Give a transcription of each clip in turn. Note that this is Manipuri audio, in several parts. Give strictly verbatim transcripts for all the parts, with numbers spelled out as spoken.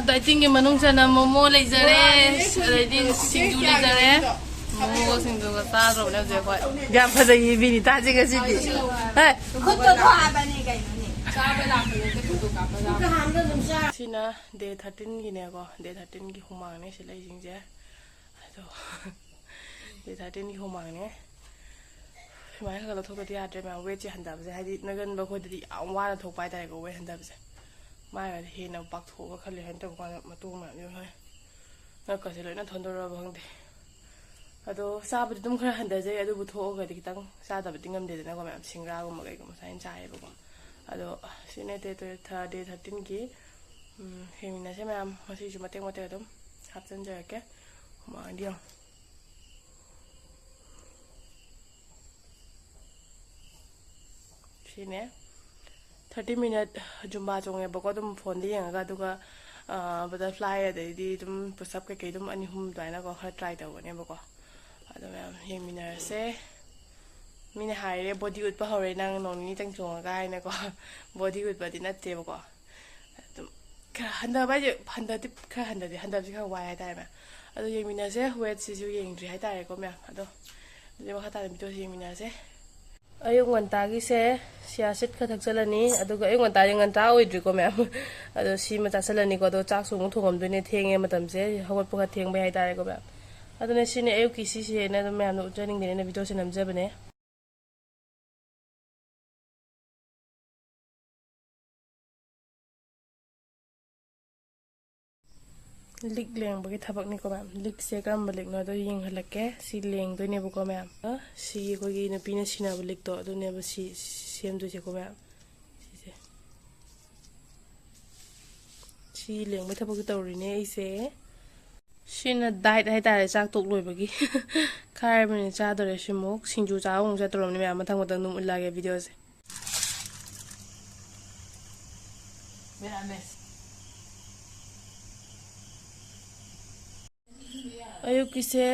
ꯗꯥꯏꯇꯤꯡꯒꯤ ꯃꯅꯨꯡ ꯆꯟꯅ ꯃꯣꯃꯣ ꯂꯩꯖꯔꯦ, ꯑꯗꯩꯗꯤ ꯁꯤꯡꯖꯨ ꯂꯩꯖꯔꯦ꯫ ꯃꯣꯃꯣꯒ ꯁꯤꯡꯖꯨꯒ ꯆꯥꯗ꯭ꯔꯕꯅꯦ ꯍꯧꯖꯤꯛ ꯑꯩꯈꯣꯏ꯫ ꯌꯥꯝ ꯐꯖꯩꯌꯦ ꯕꯤꯅꯤꯇꯥꯁꯦ ꯉꯁꯤꯗꯤ꯫ ꯍꯦ, ꯈꯨꯠꯇꯣ ꯊꯣꯛꯑꯕꯅꯦ ꯀꯩꯅꯣꯅꯦ꯫ ꯆꯥꯕ ꯂꯥꯛꯄꯅꯦ, ꯈꯨꯠꯇꯣ ꯀꯥꯞꯄ ꯂꯥꯛꯄꯅꯦ꯫ ꯁꯤꯅ ꯗꯦ ꯊꯥꯔꯇꯤꯟꯒꯤꯅꯦꯀꯣ, ꯗꯦ ꯊꯥꯔꯇꯤꯟꯒꯤ ꯍꯨꯃꯥꯡꯅꯦ ꯁꯤ ꯂꯩꯁꯤꯡꯁꯦ꯫ ꯑꯗꯣ ꯗꯦ ꯊꯥꯔꯇꯤꯟꯒꯤ ꯍꯨꯃꯥꯡꯅꯦ꯫ ꯁꯨꯃꯥꯏꯅ ꯈꯔ ꯈꯔ ꯂꯧꯊꯣꯛꯇꯗꯤ ꯌꯥꯗ꯭ꯔꯦ ꯃꯌꯥꯝ꯫ ꯋꯦꯠꯁꯦ ꯍꯟꯊꯕꯁꯦ, ꯍꯥꯏꯗꯤ ꯅꯣꯏꯒꯟꯕ ꯑꯩꯈꯣꯏꯗꯗꯤ ꯌꯥꯝ ꯋꯥꯅ ꯊꯣꯛꯄ ꯍꯥꯏꯇꯥꯔꯦꯀꯣ, ꯋꯦꯠ ꯍꯟꯊꯕꯁꯦ꯫ ꯃꯥꯏꯒꯗꯤ ꯍꯦꯟꯅ ꯄꯥꯛꯊꯣꯛꯑꯒ ꯈꯜꯂꯦ ꯍꯥꯏꯅ ꯇꯧꯕ ꯀꯥꯟꯗ ꯃꯇꯣꯡ ꯃꯌꯥꯝꯁꯦ ꯍꯣꯏ ꯉꯛꯀꯁꯦ ꯂꯣꯏꯅ ꯊꯣꯟꯗꯣꯔꯛꯑꯕ ꯈꯪꯗꯦ꯫ ꯑꯗꯣ ꯆꯥꯕꯗꯤ ꯑꯗꯨꯝ ꯈꯔ ꯍꯟꯊꯖꯩ, ꯑꯗꯨꯕꯨ ꯊꯣꯛꯑꯒꯗꯤ ꯈꯤꯇꯪ ꯆꯥꯗꯕꯗꯤ ꯉꯝꯗꯦꯗꯅꯀꯣ ꯃꯌꯥꯝ꯫ ꯁꯤꯡꯒ꯭ꯔꯥꯒꯨꯝꯕ ꯀꯩꯒꯨꯝꯕ ꯁꯨꯃꯥꯏꯅ ꯆꯥꯏꯌꯦꯕꯀꯣ꯫ ꯑꯗꯣ ꯁꯤ ꯅꯠꯇꯦ, ꯗꯦ ꯊꯥꯔꯇꯤꯟꯒꯤ ꯌꯦꯡꯃꯤꯟꯅꯁꯦ ꯃꯌꯥꯝ꯫ ꯉꯁꯤꯁꯨ ꯃꯇꯦꯛ ꯃꯇꯦꯛ ꯑꯗꯨꯝ ꯍꯥꯞꯆꯤꯟꯖꯔꯛꯀꯦ꯫ ꯍꯨꯃꯥꯡꯗꯤ ꯌꯦꯡꯉꯣ꯫ ꯁꯤꯅꯦ꯫ ꯊꯥꯔꯇꯤ ꯃꯤꯅꯠ ꯖꯨꯝꯕꯥ ꯆꯣꯡꯉꯦꯕꯀꯣ, ꯑꯗꯨꯝ ꯐꯣꯟꯗ ꯌꯦꯡꯉꯒ꯫ ꯑꯗꯨꯒ ꯕꯇꯔꯐ꯭ꯂꯥꯏ, ꯑꯗꯩꯗꯤ ꯑꯗꯨꯝ ꯄꯨꯁꯑꯞ ꯀꯩꯀꯩ ꯑꯗꯨꯝ ꯑꯅꯤ ꯑꯍꯨꯝ ꯑꯗꯨꯃꯥꯏꯅꯀꯣ ꯈꯔ ꯇ꯭ꯔꯥꯏ ꯇꯧꯒꯅꯦꯕꯀꯣ꯫ ꯑꯗꯣ ꯃꯌꯥꯝ ꯌꯦꯡꯃꯤꯟꯅꯔꯁꯦ꯫ ꯃꯤꯅ ꯍꯥꯏꯔꯦ ꯕꯣꯗꯤ ꯎꯠꯄ ꯍꯧꯔꯦ ꯅꯪ ꯅꯣꯡ ꯅꯤꯅꯤꯇꯪ ꯆꯣꯡꯉꯒ ꯍꯥꯏꯅꯀꯣ꯫ ꯕꯣꯗꯤ ꯎꯠꯄꯗꯤ ꯅꯠꯇꯦꯕꯀꯣ꯫ ꯑꯗꯨꯝ ꯈꯔ ꯍꯟꯊꯕ ꯍꯥꯏꯁꯦ, ꯍꯟꯊꯗꯤ ꯈꯔ ꯍꯟꯊꯗꯦ, ꯍꯟꯊꯕꯁꯦ ꯈꯔ ꯋꯥꯏ ꯍꯥꯏꯇꯥꯔꯦ ꯃꯌꯥꯝ꯫ ꯑꯗꯣ ꯌꯦꯡꯃꯤꯟꯅꯁꯦ꯫ ꯋꯦꯠꯁꯤꯁꯨ ꯌꯦꯡꯗ꯭ꯔꯤ ꯍꯥꯏꯇꯥꯔꯦꯀꯣ ꯃꯌꯥꯝ꯫ ꯑꯗꯣ ꯑꯗꯨꯗꯤ ꯃꯈꯥ ꯇꯥꯅ ꯚꯤꯗꯤꯑꯣꯁꯦ ꯌꯦꯡꯃꯤꯟꯅꯔꯁꯦ꯫ ꯑꯌꯨꯛ ꯉꯟꯇꯥꯒꯤꯁꯦ ꯁꯤꯌꯥꯁꯤꯠ ꯈꯔ ꯊꯛꯆꯜꯂꯅꯤ, ꯑꯗꯨꯒ ꯑꯌꯨꯛ ꯉꯟꯇꯥꯗꯤ ꯉꯟꯇꯥ ꯑꯣꯏꯗ꯭ꯔꯤꯀꯣ ꯃꯌꯥꯝ꯫ ꯑꯗꯣ ꯁꯤꯃ ꯆꯥꯁꯜꯂꯅꯤꯀꯣ, ꯑꯗꯣ ꯆꯥꯛꯁꯨ ꯑꯃꯨꯛ ꯊꯣꯡꯉꯝꯗꯣꯏꯅꯦ, ꯊꯦꯡꯉꯦ ꯃꯇꯝꯁꯦ, ꯍꯧꯒꯠꯄ ꯈꯔ ꯊꯦꯡꯕꯩ ꯍꯥꯏꯇꯥꯔꯦꯀꯣ ꯃꯌꯥꯝ꯫ ꯑꯗꯨꯅ ꯁꯤꯅꯦ ꯑꯌꯨꯛꯀꯤ ꯁꯤꯁꯦꯅ ꯑꯗꯨꯝ ꯃꯌꯥꯝꯅ ꯎꯠꯆꯅꯤꯡꯗꯦꯅ ꯑꯩꯅ ꯚꯤꯗꯤꯑꯣꯁꯦ ꯅꯝꯖꯕꯅꯦ꯫ ꯂꯤꯛ ꯂꯦꯡꯕꯒꯤ ꯊꯕꯛꯅꯤꯀꯣ ꯃꯌꯥꯝ꯫ ꯂꯤꯛꯁꯦ ꯀꯔꯝꯕ ꯂꯤꯛꯅꯣ ꯑꯗꯣ ꯌꯦꯡꯍꯜꯂꯛꯀꯦ꯫ ꯁꯤ ꯂꯦꯡꯗꯣꯏꯅꯦꯕꯀꯣ ꯃꯌꯥꯝ꯫ ꯁꯤ ꯑꯩꯈꯣꯏꯒꯤ ꯅꯨꯄꯤꯅ ꯁꯤꯟꯅꯕ ꯂꯤꯛꯇꯣ ꯑꯗꯨꯅꯦꯕ ꯁꯤ ꯁꯦꯝꯗꯣꯏꯁꯦꯀꯣ ꯃꯌꯥꯝ꯫ ꯁꯤꯁꯦ꯫ ꯁꯤ ꯂꯦꯡꯕꯩ ꯊꯕꯛꯁꯨ ꯇꯧꯔꯤꯅꯦ ꯑꯩꯁꯦ꯫ ꯁꯤꯅ ꯗꯥꯏꯠ ꯍꯥꯏꯇꯥꯔꯦ, ꯆꯥꯛ ꯇꯣꯛ ꯂꯣꯏꯕꯒꯤ꯫ ꯈꯥꯏꯔꯕꯅꯤꯅ ꯆꯥꯗꯣꯔꯦ ꯁꯤꯃꯨꯛ꯫ ꯁꯤꯡꯖꯨ ꯆꯥꯕ ꯑꯃꯨꯛ ꯆꯠꯇꯣꯔꯕꯅꯤ ꯃꯌꯥꯝ, ꯃꯊꯪ ꯃꯊꯪ ꯑꯗꯨꯝ ꯎꯠꯂꯛꯑꯒꯦ ꯚꯤꯗꯤꯑꯣꯁꯦ꯫ ꯑꯌꯨꯛꯀꯤꯁꯦ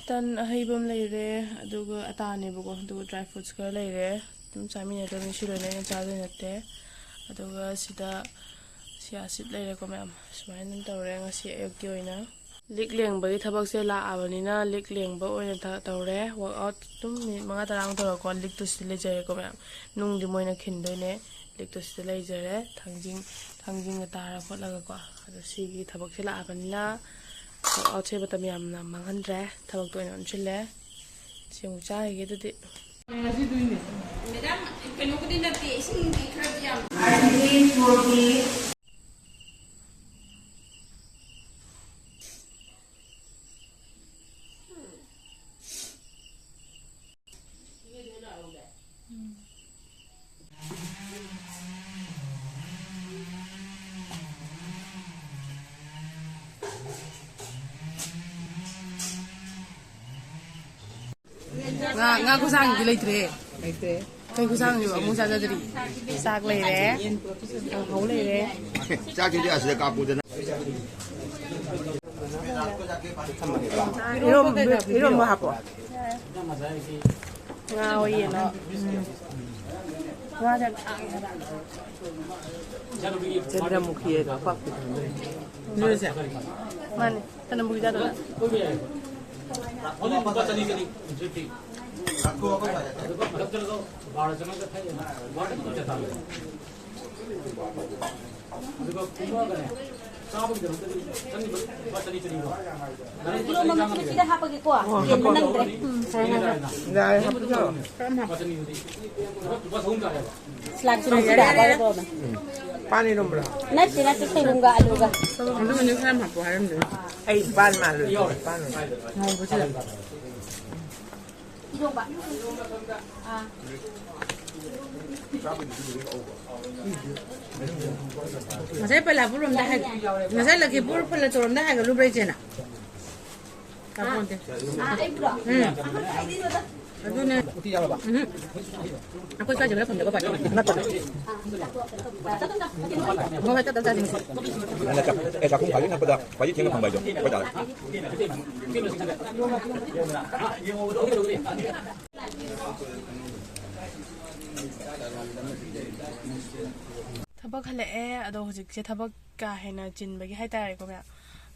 ꯇꯟ ꯑꯍꯩꯕ ꯑꯃ ꯂꯩꯔꯦ, ꯑꯗꯨꯒ ꯑꯇꯥꯅꯦꯕꯀꯣ, ꯑꯗꯨꯒ ꯗ꯭ꯔꯥꯏ ꯐ꯭ꯔꯨꯠꯁ ꯈꯔ ꯂꯩꯔꯦ꯫ ꯑꯗꯨꯝ ꯆꯥꯃꯤꯟꯅꯗꯕꯅꯤ, ꯁꯤ ꯂꯣꯏꯅ ꯑꯩꯅ ꯆꯥꯗꯣꯏ ꯅꯠꯇꯦ꯫ ꯑꯗꯨꯒ ꯁꯤꯗ ꯁꯤꯌꯥꯁꯤꯠ ꯂꯩꯔꯦꯀꯣ ꯃꯌꯥꯝ, ꯁꯨꯃꯥꯏꯅ ꯑꯗꯨꯝ ꯇꯧꯔꯦ ꯉꯁꯤ ꯑꯌꯨꯛꯀꯤ ꯑꯣꯏꯅ꯫ ꯂꯤꯛ ꯂꯦꯡꯕꯒꯤ ꯊꯕꯛꯁꯦ ꯂꯥꯛꯑꯕꯅꯤꯅ ꯂꯤꯛ ꯂꯦꯡꯕ ꯑꯣꯏꯅ ꯊ-, ꯇꯧꯔꯦ꯫ ꯋꯥꯛꯑꯥꯎꯠ ꯑꯗꯨꯝ ꯃꯤꯅꯤꯠ ꯃꯉꯥ ꯇꯔꯥꯃꯨꯛ ꯇꯧꯔꯀꯣ, ꯂꯤꯛꯇꯨ ꯁꯤꯗ ꯂꯩꯖꯔꯦꯀꯣ ꯃꯌꯥꯝ꯫ ꯅꯨꯡꯗꯤ ꯃꯣꯏꯅ ꯈꯤꯟꯗꯣꯏꯅꯦ, ꯂꯤꯛꯇꯨ ꯁꯤꯗ ꯂꯩꯖꯔꯦ꯫ ꯊꯥꯡꯖꯤꯡ, ꯊꯥꯡꯖꯤꯡꯒ ꯇꯥꯔ ꯈꯣꯠꯂꯒꯀꯣ꯫ ꯑꯗꯣ ꯁꯤꯒꯤ ꯊꯕꯛꯁꯦ ꯂꯥꯛꯑꯕꯅꯤꯅ ꯋꯥꯛꯑꯥꯎꯠꯁꯦ ꯃꯇꯝ ꯌꯥꯝꯅ ꯃꯥꯡꯍꯟꯗ꯭ꯔꯦ, ꯊꯕꯛꯇ ꯑꯣꯏꯅ ꯑꯣꯟꯁꯤꯜꯂꯦ꯫ ꯁꯤ ꯑꯃꯨꯛ ꯆꯥꯈꯤꯒꯦ ꯑꯗꯨꯗꯤ꯫ ꯃꯦꯗꯥꯝ, ꯀꯩꯅꯣꯕꯨꯗꯤ ꯅꯠꯇꯦ, ꯏꯁꯤꯡꯗꯤ ꯈꯔꯗꯤ ꯌꯥꯝ ꯉꯥ, ꯉꯥ ꯈꯨꯁꯥꯡꯗꯤ ꯂꯩꯇ꯭ꯔꯦ꯫ ꯂꯩꯇ꯭ꯔꯦ꯫ ꯀꯩ ꯈꯨꯁꯥꯡꯅꯣ ꯑꯃꯨꯛ ꯆꯥꯖꯗ꯭ꯔꯤ꯫ ꯆꯥꯛ ꯂꯩꯔꯦ, ꯀꯥꯡꯍꯧ ꯂꯩꯔꯦ꯫ ꯆꯥꯛꯁꯤꯗꯤ ꯑꯁꯤꯗ ꯀꯥꯞꯄꯨꯗꯅ꯫ ꯏꯔꯣꯝ-, ꯏꯔꯣꯝꯕ ꯍꯥꯞꯄꯣ꯫ ꯉꯥ ꯑꯣꯏ ꯌꯦꯟ ꯑꯣ꯫ ꯉꯥꯁꯦ ꯌꯥꯝ ꯇꯥꯡꯉꯦ ꯍꯥꯏꯕ꯫ ꯆꯟꯗ꯭ꯔꯃꯨꯈꯤ ꯍꯥꯏꯗꯣ ꯑꯄꯥꯛꯄꯤꯗꯣ꯫ ꯃꯥꯅꯦ, ꯆꯟꯗ꯭ꯔꯃꯨꯈꯤ ꯆꯥꯗꯣꯏꯔꯥ? ꯑꯗꯨꯒ ꯀꯨꯝꯃꯛꯑꯒꯅꯦ, ꯆꯥꯕꯒꯤꯗꯃꯛꯇꯗꯤ ꯆꯪꯉꯤꯕ ꯂꯨꯄꯥ ꯆꯅꯤ ꯆꯅꯤꯀꯣ꯫ ꯀꯤꯂꯣ ꯃꯉꯥ ꯁꯤꯗ ꯍꯥꯄꯒꯦꯀꯣ꯫ ꯌꯦꯟꯕ ꯅꯪꯗ꯭ꯔꯦ꯫ ꯌꯥꯔꯦ, ꯍꯥꯄꯤꯔꯣ꯫ ꯂꯨꯄꯥ ꯆꯍꯨꯝ ꯇꯥꯔꯦꯕ꯫ ꯁꯂꯥꯗꯁꯨ ꯃꯁꯤꯗ ꯍꯥꯞꯄꯒ ꯇꯧꯔꯝꯃꯦ꯫ ꯄꯥꯟ ꯏꯔꯣꯝꯕ꯭ꯔꯣ? ꯅꯠꯇꯦ, ꯅꯠꯇꯦ, ꯁꯣꯏꯕꯨꯝꯒ ꯑꯂꯨꯒ꯫ ꯑꯗꯨꯒꯅꯦ ꯈꯔ ꯌꯥꯝ ꯍꯥꯞꯄꯣ ꯍꯥꯏꯔꯝꯗꯣꯏꯅꯦ꯫ ꯑꯩ ꯄꯥꯟ ꯃꯥꯜꯂꯨꯔꯦ, ꯄꯥꯟ ꯑꯣꯏꯔꯦ꯫ ꯉꯧꯕꯁꯤꯗ꯫ ꯏꯔꯣꯝꯕ꯫ ꯑꯥ꯫ ꯉꯁꯥꯏ ꯄꯩꯂꯥꯄꯨꯔ ꯔꯣꯝꯗ ꯍꯥꯏ-, ꯉꯁꯥꯏ ꯂꯛꯈꯤꯄꯨꯔ ꯄꯩꯂꯥꯇꯣꯔ ꯔꯣꯝꯗ ꯍꯥꯏꯒꯠꯂꯨꯕ꯭ꯔꯥ ꯏꯆꯦꯅ? ꯀꯥꯄꯣꯟꯇꯦ꯫ ꯑꯥ, ꯑꯩꯕꯨꯔꯣ? ꯎꯝ꯫ ꯑꯗꯨꯅꯦ꯫ ꯎꯝ꯫ ꯑꯩꯈꯣꯏ ꯁ꯭ꯋꯥꯏꯁꯦ ꯈꯔ ꯐꯪꯗꯕ ꯄꯥꯔꯇꯤ ꯅꯠꯇ꯭ꯔꯣ? ꯍꯣꯏ, ꯍꯣꯏ, ꯇꯞ ꯇꯞ ꯆꯥꯁꯤ ꯉꯁꯤ꯫ ꯅꯪꯅ ꯆꯥꯛ-, ꯑꯦ, ꯆꯥꯛꯈꯨꯝ ꯈ꯭ꯋꯥꯏꯗꯒꯤ ꯅꯛꯄꯗ ꯈ꯭ꯋꯥꯏꯗꯒꯤ ꯊꯦꯡꯅ ꯐꯪꯕ ꯍꯥꯏꯗꯣ ꯑꯩꯈꯣꯏ ꯇꯥꯔꯦ꯫ ꯊꯕꯛ ꯍꯜꯂꯛꯑꯦ꯫ ꯑꯗꯣ ꯍꯧꯖꯤꯛꯁꯦ ꯊꯕꯛ ꯀꯥ ꯍꯦꯟꯅ ꯆꯤꯟꯕꯒꯤ ꯍꯥꯏꯇꯥꯔꯦꯀꯣ, ꯃꯌꯥꯝ꯫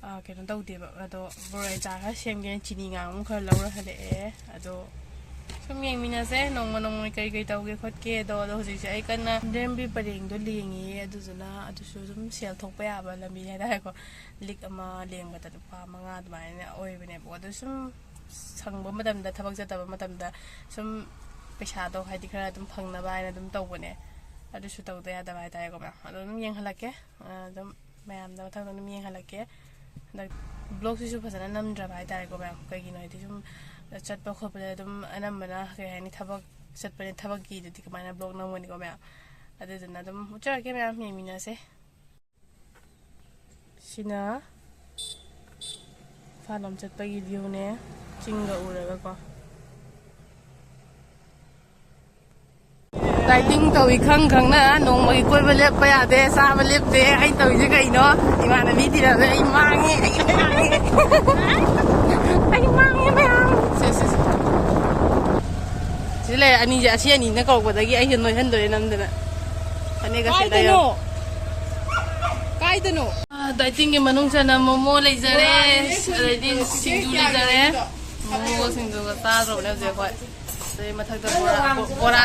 ꯑꯥ, ꯀꯩꯅꯣ ꯇꯧꯗꯦꯕ꯫ ꯑꯗꯣ ꯕꯣꯔꯥ ꯆꯥ ꯈꯔ ꯁꯦꯝꯒꯦꯅ ꯆꯤꯅꯤ ꯉꯥꯡꯕ ꯈꯔ ꯂꯧꯔ ꯍꯜꯂꯛꯑꯦ꯫ ꯑꯗꯣ ꯁꯨꯝ ꯌꯦꯡꯃꯤꯟꯅꯁꯦ, ꯅꯣꯡꯃ ꯅꯣꯡꯃꯒꯤ ꯀꯔꯤ ꯀꯔꯤ ꯇꯧꯒꯦ ꯈꯣꯠꯀꯦ꯫ ꯑꯗꯣ, ꯑꯗꯣ ꯍꯧꯖꯤꯛꯁꯦ ꯑꯩ ꯀꯟꯅ ꯗ꯭ꯔꯦꯝꯕꯤ ꯄꯔꯦꯡꯗꯣ ꯂꯦꯡꯉꯤꯌꯦ꯫ ꯑꯗꯨꯗꯨꯅ ꯑꯗꯨꯁꯨ ꯑꯗꯨꯝ ꯁꯦꯜ ꯊꯣꯛꯄ ꯌꯥꯕ ꯂꯝꯕꯤ ꯍꯥꯏꯇꯥꯔꯦꯀꯣ꯫ ꯂꯤꯛ ꯑꯃ ꯂꯦꯡꯕꯗ ꯂꯨꯄꯥ ꯃꯉꯥ ꯑꯗꯨꯃꯥꯏꯅ ꯑꯣꯏꯕꯅꯦꯕꯀꯣ꯫ ꯑꯗꯣ ꯁꯨꯝ ꯁꯪꯕ ꯃꯇꯝꯗ, ꯊꯕꯛ ꯆꯠꯇꯕ ꯃꯇꯝꯗ ꯁꯨꯝ ꯄꯩꯁꯥꯗꯣ ꯍꯥꯏꯗꯤ ꯈꯔ ꯑꯗꯨꯝ ꯐꯪꯅꯕ ꯍꯥꯏꯅ ꯑꯗꯨꯝ ꯇꯧꯕꯅꯦ꯫ ꯑꯗꯨꯁꯨ ꯇꯧꯗ ꯌꯥꯗꯕ ꯍꯥꯏꯇꯥꯔꯦꯀꯣ, ꯃꯌꯥꯝ꯫ ꯑꯗꯣ ꯑꯗꯨꯝ ꯌꯦꯡꯍꯜꯂꯛꯀꯦ꯫ ꯑꯗꯨꯝ ꯃꯌꯥꯝꯗ ꯃꯊꯪꯗ ꯑꯗꯨꯝ ꯌꯦꯡꯍꯜꯂꯛꯀꯦ꯫ ꯍꯟꯗꯛ ꯕ꯭ꯂꯣꯛꯁꯤꯁꯨ ꯐꯖꯅ ꯅꯝꯗ꯭ꯔꯕ ꯍꯥꯏꯇꯥꯔꯦꯀꯣ, ꯃꯌꯥꯝ꯫ ꯀꯩꯒꯤꯅꯣ ꯍꯥꯏꯗꯤ ꯁꯨꯝ ꯆꯠꯄ ꯈꯣꯠꯄꯗ ꯑꯗꯨꯝ ꯑꯅꯝꯕꯅ, ꯀꯩ ꯍꯥꯏꯅꯤ, ꯊꯕꯛ ꯆꯠꯄꯅꯦ, ꯊꯕꯛꯀꯤꯗꯨꯗꯤ ꯀꯃꯥꯏꯅ ꯕ꯭ꯂꯣꯛ ꯅꯝꯒꯅꯤꯀꯣ, ꯃꯌꯥꯝ? ꯑꯗꯨꯗꯨꯅ ꯑꯗꯨꯝ ꯎꯠꯆꯔꯛꯀꯦ, ꯃꯌꯥꯝ ꯌꯦꯡꯃꯤꯟꯅꯁꯦ꯫ ꯁꯤꯅ ꯏꯝꯐꯥꯜ ꯂꯣꯝ ꯆꯠꯄꯒꯤ ꯚ꯭ꯌꯨꯅꯦ, ꯆꯤꯡꯒ ꯎꯔꯒꯀꯣ꯫ ꯗꯥꯏꯇꯤꯡ ꯇꯧꯏ ꯈꯪ ꯈꯪꯅ ꯅꯣꯡꯃꯒꯤ ꯀꯣꯏꯕ ꯂꯦꯞꯄ ꯌꯥꯗꯦ, ꯆꯥꯕ ꯂꯦꯞꯇꯦ꯫ ꯑꯩ ꯇꯧꯔꯤꯁꯦ ꯀꯩꯅꯣ? ꯏꯃꯥꯟꯅꯕꯤ ꯇꯤꯟꯅꯕꯗ ꯑꯩ ꯃꯥꯡꯉꯦ, ꯑꯩ ꯃꯥꯡꯉꯦ꯫ ꯑꯩ ꯃꯥꯡꯉꯦ ꯃꯌꯥꯝ꯫ ꯁꯦ, ꯁꯦ, ꯁꯦ꯫ ꯁꯤꯗ ꯂꯩꯔꯦ ꯑꯅꯤꯁꯦ, ꯑꯁꯤ ꯑꯅꯤꯅ ꯀꯧꯔꯛꯄꯗꯒꯤ ꯑꯩꯁꯦ ꯅꯣꯏꯍꯟꯗꯣꯔꯦ ꯅꯝꯗꯅ꯫ ꯐꯅꯦꯛꯀ ꯁꯦꯠꯂ ꯀꯥꯏꯗꯅꯣ? ꯌꯦꯡꯉꯣ꯫ ꯀꯥꯏꯗꯅꯣ? ꯑ, ꯗꯥꯏꯇꯤꯡꯒꯤ ꯃꯅꯨꯡ ꯆꯟꯅ ꯃꯣꯃꯣ ꯂꯩꯖꯔꯦ, ꯑꯗꯩꯗꯤ ꯁꯤꯡꯖꯨ ꯂꯩꯖꯔꯦ꯫ ꯃꯣꯃꯣꯒ ꯁꯤꯡꯖꯨꯒ ꯆꯥꯗ꯭ꯔꯕꯅꯦ ꯍꯧꯖꯤꯛ ꯑꯩꯈꯣꯏ꯫ ꯑꯗꯩ ꯃꯊꯛꯇ ꯕꯣꯔꯥ, ꯕꯣ-, ꯕꯣꯔꯥ,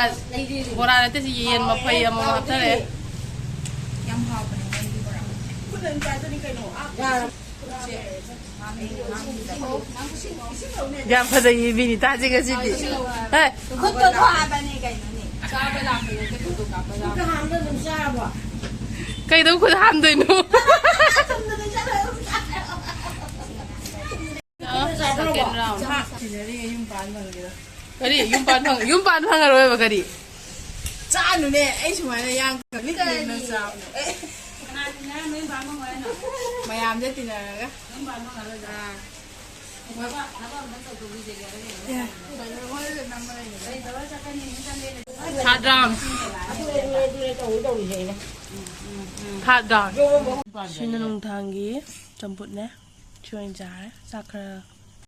ꯕꯣꯔꯥ ꯅꯠꯇꯦ, ꯁꯤ ꯌꯦꯟ ꯃꯐꯩ ꯑꯃꯃꯝ ꯍꯥꯞꯆꯔꯦ꯫ ꯌꯥꯝ ꯍꯥꯎꯕꯅꯦ ꯃꯣꯏꯒꯤ ꯕꯣꯔꯥ꯫ ꯌꯥꯝ ꯐꯖꯩꯌꯦ ꯕꯤꯅꯤꯇꯥꯁꯦ ꯉꯁꯤꯗꯤ꯫ ꯍꯦ꯫ ꯈꯨꯠꯇꯣ ꯊꯣꯛꯑꯕꯅꯦ ꯀꯩꯅꯣꯅꯦ꯫ ꯀꯩꯗꯧ ꯈꯨꯠ ꯍꯥꯝꯗꯣꯏꯅꯣ? Second round. ꯀꯔꯤ? ꯌꯨꯝ ꯄꯥꯟ ꯐꯪ-, ꯌꯨꯝ ꯄꯥꯟ ꯐꯪꯉꯔꯣꯏꯕ ꯀꯔꯤ? ꯆꯥꯅꯨꯅꯦ, ꯑꯩ ꯁꯨꯃꯥꯏꯅ ꯌꯥꯡ ꯀꯪꯂꯤ ꯀꯪꯂꯤꯅ ꯆꯥꯕꯅꯦ꯫ ꯃꯌꯥꯝꯁꯦ ꯇꯤꯟꯅꯔꯒ꯫ ꯑꯥ꯫ Third round. Third round. ꯁꯤꯅ ꯅꯨꯡꯗꯥꯡꯒꯤ ꯆꯝꯐꯨꯠꯅꯦ꯫ ꯁꯤ ꯑꯣꯏꯅ ꯆꯥꯔꯦ꯫ ꯆꯥꯛ ꯈꯔ